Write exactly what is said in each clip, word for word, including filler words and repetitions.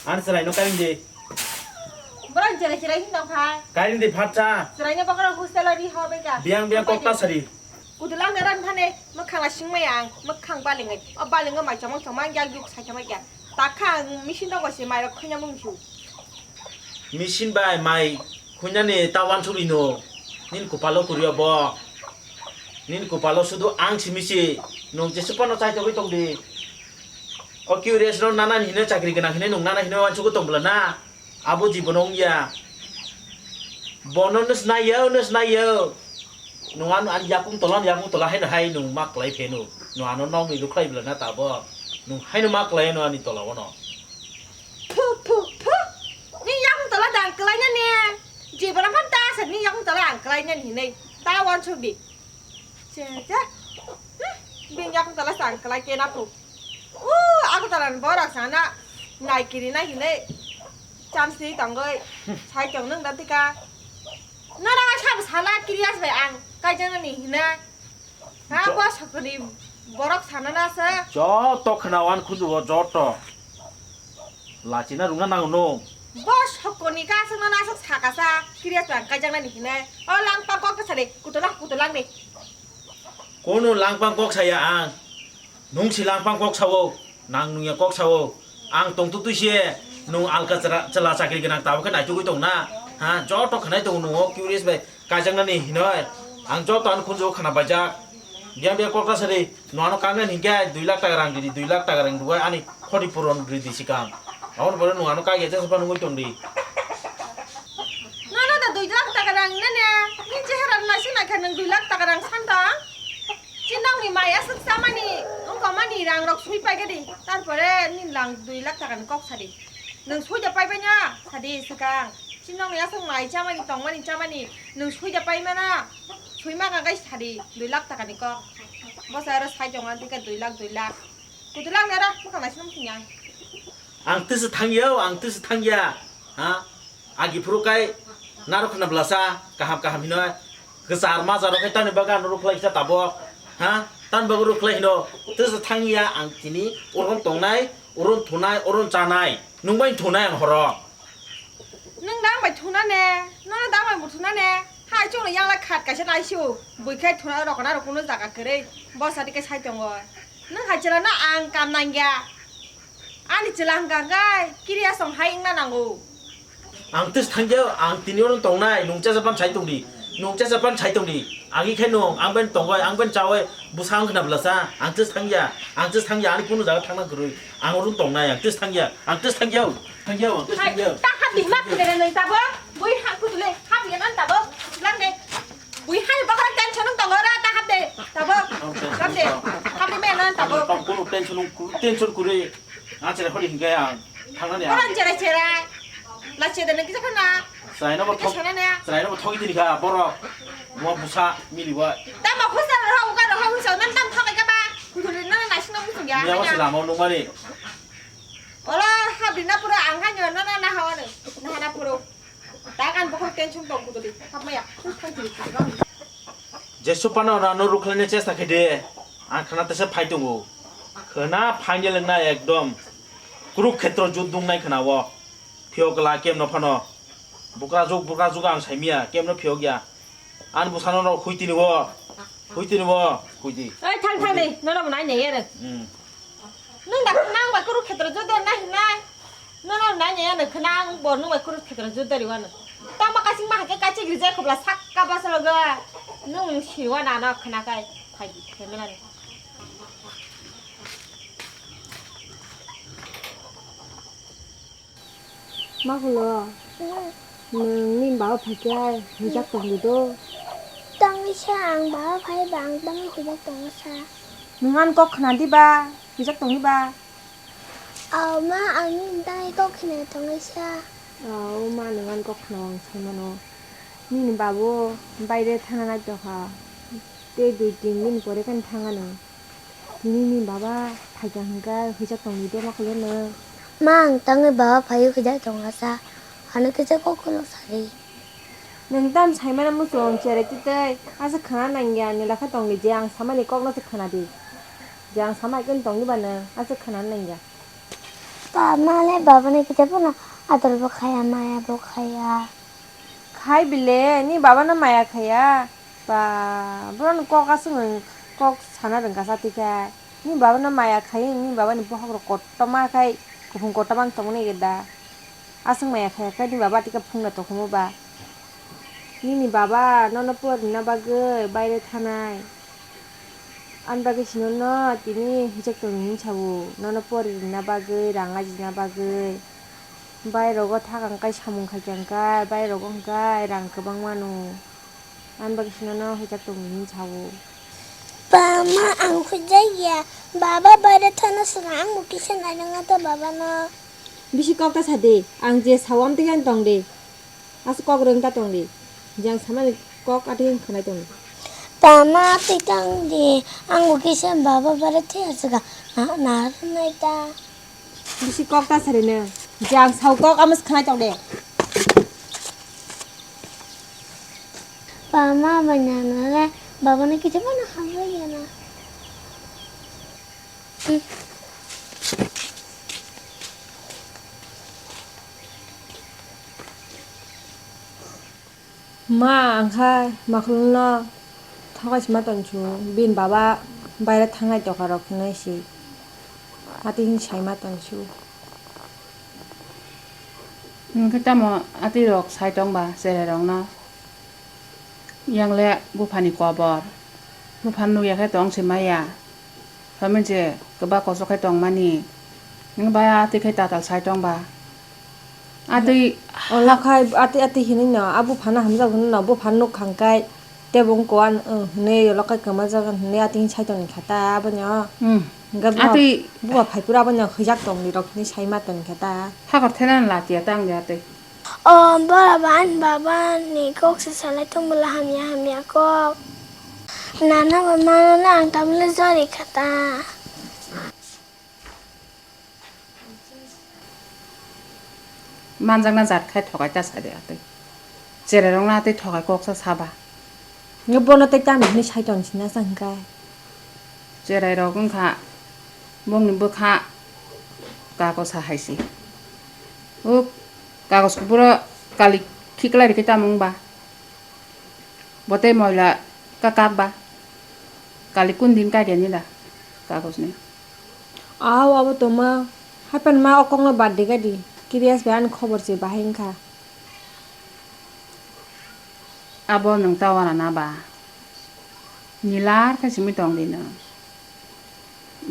Ani chwraino kairing di. Borok chwrai chwrai hin tong khai. Kairing di phatsa. Chwraino bokorok hostel o ri ho beka. Biyang biyang kok ta sari. Kudulang naran phane, mwkhang la singmai ang, mwkhang balingwi. O balingo mai chomang chomang yak yuk sai chomang ya. Takha ang machine rok se mai rok khuina mung su. Machine bai mai khuinani ta wansugwi no. Nin kupalo kurio bo. Nin kupalo sudu ang simi si. Nung jesu pano chai togwi tong di. O curious no nana ni hino chakri gwnang hino nung nana hino wansugwi tong bwla na. Abo jibono wngya. Bono nws naiyo, nws naiyo. Nwng ano ani yakung tola, yakung tola haino hai nwng ma klai pheno. Nwng ano nokni rwkhlai bwla na tabo. Nwng haino ma klai no ani tola ono. Phu, phu, phu. Ni yakung tola dang klai na ne. Jibono phan ta sa ni yakung tola ang klai na ni hinai. Ta wansuk di. Che, che. Hmm, bini yakung tola sa ang klai ke na phu. O, Agartala ni borok sana nai kiri nai hinwi chamsi tongwi sai tong nung da tika. Nora sabo sala curious bai ang kaijaknani hina. Ha, bo sokoni borok sana na sa. Joto khnawan khunjugo joto. Lachina rungna nango no. Bo sokoni ka sungna na sok sakasa curious bai ang kaijaknani hina. O lang pang kok sade kutulang kutulang ni. Kono langpang kok saya ang. Nung si langpang kok sao, nang nungya kok sao. Ang tong tu tu se, nung alka chela, chela chakri gwnang tabo khe naitugwi tong na. Ha, joto khnai tong nungo curious bai kaijaknani hinoi. Ang joto ano khunjo khna baijak. Biya biya kok ta sari, no ano kangnani hinkhe dui lakh taka rang ridi, dui lakh taka rang rwai ani khoti puron ridi sikang. Aboni pore nung ano kaiya jesa phano wngwi tong di. Nono da dui lakh taka rang nene, ni chehara naisi naikha nung dui lakh taka rang santa. Chinongni mai aswk chamani, wngkha mani rang rok sui paikha di. Tarpore ni lang dui lakh taka ni kok sadi. Nung sui da paibai na, sadi swkang. Chinongni aswk mai chamani, tongmani chamani, nung sui da paimana. Sui ma kang kai sadi, dui lakh taka ni kok. Bosa aro sai tongo, dika dui lakh, dui lakh. Kutu lang nero, buka mai sinong sinyang. Ang tisi thangya, ang tisi thangya. Ha? Agi phuru kai narok khna blasa, kaham kaham hino. Kwchar ma jaro kai tani bagan rukhlai sa tabo. Ha? Tan bagan rukhlai hino. Tisi thangya ang tini uron tongnai, uron thunai, uron chanai. Nung bai thunai ang horo. Nung dang bai thuna ne, nono dang bai bo thuna ne. Hai chwngno yang lai khat kaisa naisio. Bui khai thuna rokna rok kuno jaga kwrwi. Bosa dike sai tongo. Nung hai chwla no ang kam nangya. Ani chwla hwnkha khe kiriya song hai wngna nango. Ang tis thangya, ang tini oro tongnai, nung chesa pan sai tongdi. Nung chesa pan sai tongdi. Agi khe nung, ang ben tongoi, ang ben chaoi, bwsang khna blasa. Ang tis thangya, ang tis thangya, ani kuno jaga thangna kwrwi. Ang oro tongnai, ang tis thangya, ang tis thangya. Thangya, ang tis Hai, thangya. Ta hap di ma pide nung tabo. Bui ha kutule, hap yan tabo. Lang de. Bui hai bakra tension nung tongo ra, ta hap de. Tabo. Hap de. Hap di me nan tabo. Tong kuno tension nung, tension kwrwi. Ang chwrai hori hinkhe ang thangnani ang. Orang chwrai chwrai. La chwrai nang kisa khana. Chwraino bo thok. Kisa khana ne. Chwraino bo thogi tini kha borok. Mo busa mili bo. Tamo khusa rok uga rok hausa nan tam thogai ka ba. Kuduli nan naising na musung ya. Miya wasi lama nungmani. Ola habri na pura ang hanyo na na na hawa ne. Na na puro. Dagan bokol tension tong kuduli. Hamaya. Thank you. Jesu pano rano rukhlaina chesta khe de. Ang khana tesa phai tongo. Khana phainai lengna ekdom. Kurukhetro jut dungnai khana o. Phiyok la kemno phano. Bukrajwk, bukrajwk ang saimia, kemno phiyok ya. Ani bwsano no huitini o. Huitini o. Huiti. Oi, thang, thang de. Nono bo nai nai ere. Hmm. Nung da nang ba Kurukhetro jut na hinai. Nono nai nai ano khna ang bo nung ba Kurukhetro jut dari wano. Tamo kasing ma hake kachik rijai khobla sakka basaloga. Nung siwa na no khna kai. Phai di, phai mela ni. Ma hulo, nwng nini baba phaikhe hwijak tongdi do? Tangwi sa ang baba phai ba ang tangwi hwijak tongo sa. Nwng ani kok khna di ba, hwijak tong di ba? Aw ma, ang nini tangwi kok khna tongwi sa. Aw ma, nwng ani kok khna ang sai mano. Nini babo baire thangna nai tongkha. Tei dui tin din pore khe thangna nwng. Nini baba phaikha hwnkhe hwijak tongdi de ma khuleno. Ma, ang tangwi baba phaiwi hwijak tongkha sa. Ano kisa kok kheno sadi. Nwng tam saimano muchung cherai twi tei aswk khna nangya, ani lakha tongdi je ang samani kokno se khna di. Je ang samai khe tongdi ba nwng aswk khna nangya. Ba, ma le baba ni kisa phano ador bo khaya, maya bo khaya. Khai bile, ni baba no maya khaya. Ba, bono kok aswk nwng kok sana rwngkha sa twi khe. Ni baba no maya khai, ni baba ni bohok rok kotorma khai, kuphung kotorma wng tongmani da. Aswk maya khaya khe ni baba twi khe phungna tongkhumu ba. Nini baba nono pori rwna bagwi baire thanai. Ani bagwi sino no tini hijak tongni hinwi sao. Nono pori rwna bagwi, rang ajina bagwi. Bai rogo thakang kai samung khaikang kai, bai rogo hwnkhe rang kwbang mano. Ani bagwi sino no hijak tongni hinwi sao. Ba, ma, ang hujai ya. Baba baire thana swkang ang bo kisa nainang ta baba no. Bisi kok ta sa di, ang je sao amtwi khe tong di. Aswk kok rwng ta tong di. Jang samani kok atwi khwnai tong di. Tama twi tang di. Ang bo kisa baba bare thwi aswk na, na rwnai ta. Bisi kok ta sari nw. Jang sao kok amo khwnai tong di. Tama bai nana le baba ni kisa bono hambai ya na. Ma, ang kha Makhulno thokai sima tonsu, bini baba baire thangnai doka rok hinwi si. Ati hin saima tonsu. Nwng khe tamo ati rok sai tong ba cherai rok no? Yang le buphani kobor. Buphano nukya khe tong se maya. Phaimani je kwbak kochok khai tongmani. Nwng baya twi khai tatal sai tong ba. Atwi ola khai atwi atwi hinwi no, a buphano hamjak hinwi no, buphano nuk khang kai tebo wng kuan, hinwi ola khai kwma jak hinwi atwi sai tongni kha ta abono. Hmm. Hwnkhe buwa, atwi buwa phai phuru abono hwijak tongni rok hinwi sai ma tongni kha ta. Hakor thena latiya tang de atwi. O bora ba ani baba ni kok se salai tong bwla hamya hamya kok. Nana bai mano le ang tabuk le jori kha ta. Manjakna jat khai thokai ta sa de atwi. Cherai rok na atwi thokai kok sa saba. Nge bono tei tamni hwnwi sai tong sina sa hwnkhe. Cherai rok wngkha bongni bwkha kakosa hai se. O kakosko boro kali khiklai rikhe tamo wngba? Bo tei moila ka kak ba? Kali kun din kaidiya nila kagosni? Aw, abo tongma. Haiphano ma o kokno bad de gadi. Curious bai ani khobor se bahai wngkha. Abo nwng ta wana na ba? Nilar khe simi tong di nwng.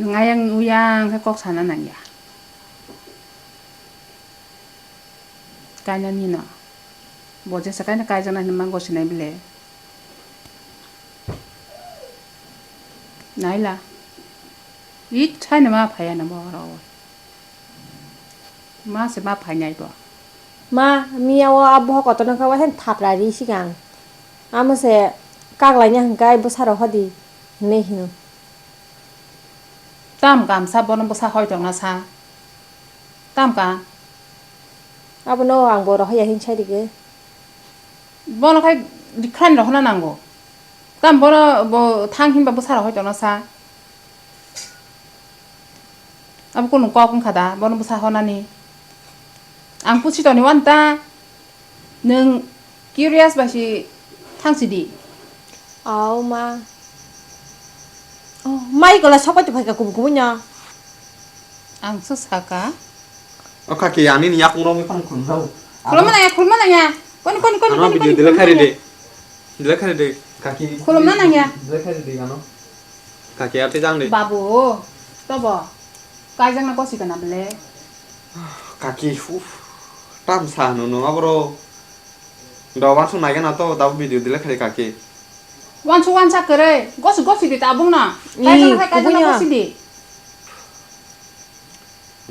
Nwng ayang uyang khe kok sana nangya. Kainani no. Bo jesa kaina kaijaknai hinwi ma gosinai bile. Naila. Ithaino ma phaiya no bo oro. Ma se ma phainai bo. Ma, miya o a bohok kotorno khe waisa thapra ri sikang. Amo se kaklaina hwnkhe bwsa rok hodi hinwi hino. Tam kamsa bono bwsa hoi tongna sa. Tam ka. Abono ang bo rohor ya hin sai rige. Bono khai rikhrani rohorna nango. Tam bono bo thang hinba bwsa rohoi tongna sa. Abo kunu kok wngkha da bono bwsa honani. Ang pusi toni wan ta. Nwng curious bai si thang si di. Aw ma. Oh, mai kola sok pai to phai ka kubu kubu nya. Ang so saka. O kaki, ani ni yakung rok mi phang khum thau. Khulumma nangya, khulumma nangya. Koni, koni, koni, ano koni, video koni, delete khari khulumma de. Nangya. Delete khari de. Kaki. Khulumma nangya. Delete khari de ano. Kaki arte jang de. Babu, tobo. Kaijak na kosi kana bele. Kaki, uf. Tam sa no no abro. Do wansuk nai gana to, tabuk video delete khai kaki. Wansuk wansa kwrwi, gosi gosi di tabuk no. Ih, kaisa na khai kaisa na kubuya. Gosi di.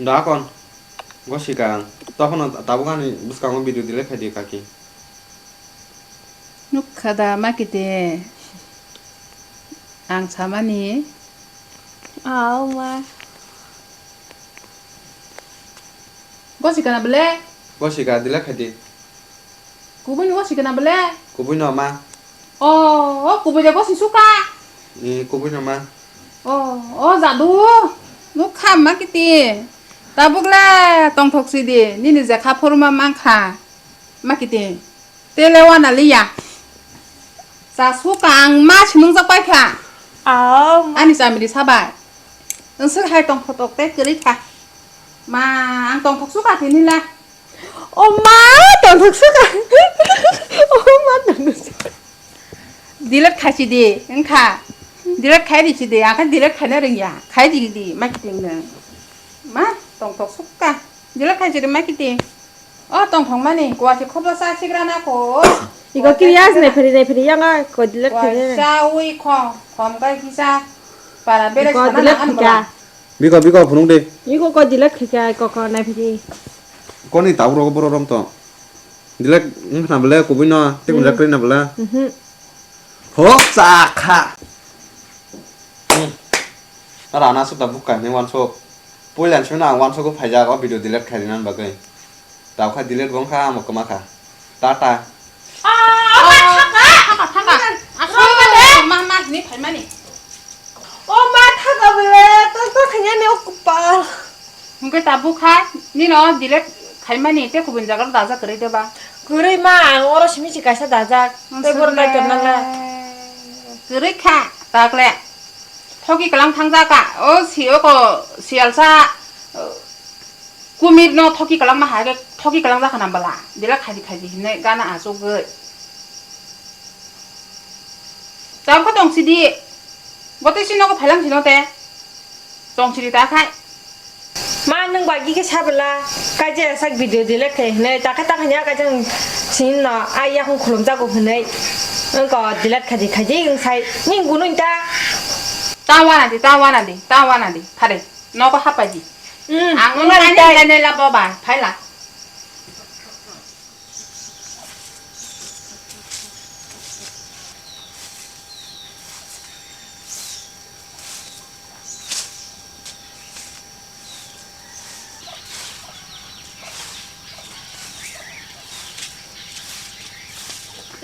Do akon. Gosi ka ang. Tokhono tabuk ani bwskango video delete khai di kaki. Nukha da ma kiti. Ang samani. Aw ma. Gosi kana bele? Gosi ka delete khai di. Kubui ni gosi kana bele? Kubui no ma. O, o kubui de gosi suka. Ni kubui no ma. O, o jadu. Nukha ma kiti. Tabuk le tongthok si di, nini je kha phuru ma mang kha. Ma kiti. Tele wana liya. Cha suka ang ma sinung jak pai kha. Aw, ma. Ani chamiri sabai. Ang sik hai tongthok tok te kwrwi kha. Ma, ang tongthok suka tini la. O ma, tongthok suka. O ma, tongthok suka. Delete khai si di, wngkha. Delete khai di si di, ang khe delete khaina rwngya. Khai di di, ma kiting nang. Ma, tongthok suka. Delete khai si di, ma kiting. O tongthok mani, kuasi khobla sa sigra na ko. Iko kiriya nai phiri, nai phiri, yanga ko delete khai de. Kuasa ui kho, khom kai kisa. Para bere sana na an bla. Biko, biko, phunuk de. Iko ko delete khai kha, ko ko nai phiri. Koni tabuk rogo borok rom to. Delete wngkha na bole, kubui no, tei kunjak kwrwi na bole. Mhm. Hok cha kha. Hmm. Ara na sota bukka ni wansok. Puila sino ang wansok phaijak o video delete khai rina bagwi. Tau kha delete wngkha amo kwma kha. Tata. Ah, ah, thaka, thaka, thaka. Asal ma de, ma, ma, ni phaimani. O ma thaka bele, to, to khanya ni o kupal. Hwnkhe tabuk kha, nino delete khaimani tei kubun jaga dajak kwrwi de ba. Kwrwi ma, ang oro simi si kaisa dajak. Tei boro nai torna la. Kwrwi kha, takle. Thoki kwlang thangjakha, o si oko siyalsa, o, kumir no thoki kwlangma hai khe thoki kwlangjak khana bwla, delete khaidi khaidi hinwi gana achugwi. Tabukhe tong sidi, botei si nogo phailang sino te, tong sidi ta khai. Ma, nwng bai gikhe sabwla, kaisa sak video delete khai hinwi, takhe takhe ya kaisa sini no, ai yakung khulumjago hinwi, wngko delete khaidi khaidi wngsai, ning gunui ta. Ta wana di, ta wana di, ta wana di, phare, nogo hapai di. Hmm, ang wngmani nani tai. Nani labo ba, phaila.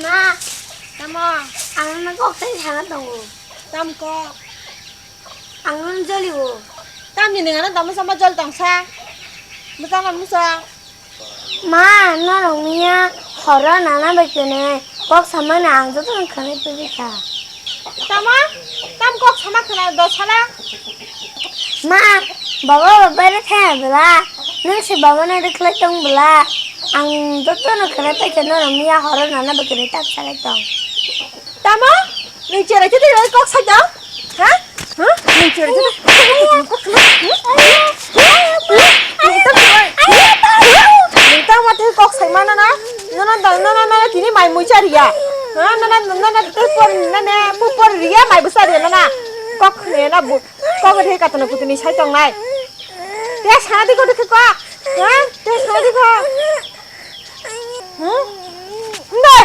Ma, tamo, ang nang kok sai sana tongo. Tam kok. Ang nang joli o. Tam ni nang ano tamo sama jol tong sa. Musa na musa. Ma, norok miya horo nana bai kene kok samani ang joto no khwnai tubikha. Tamo? Tam kok sama khwna do sala? Ma, baba bai rwkha bwla, nwng se baba no rwkhlai tong bwla, ang joto no khwnai paikha norok miya horo nana bai kene tak salai tong. Tamo? Nwng cherai khe tei kok sai tong? Ha? Ha? Nwng cherai khe tei kok sai tong? Nwng tamo tei kok sai ma nana? Nana da, nana, nana tini mai mui cha riya. Ha? Nana, nana tei por, nana pu por riya mai bwsa riya nana. Kok khne na bu, kok the katana kutini sai tong nai. Te sa di ko de kok. Ha? Te sa di ko. Ha? Nde.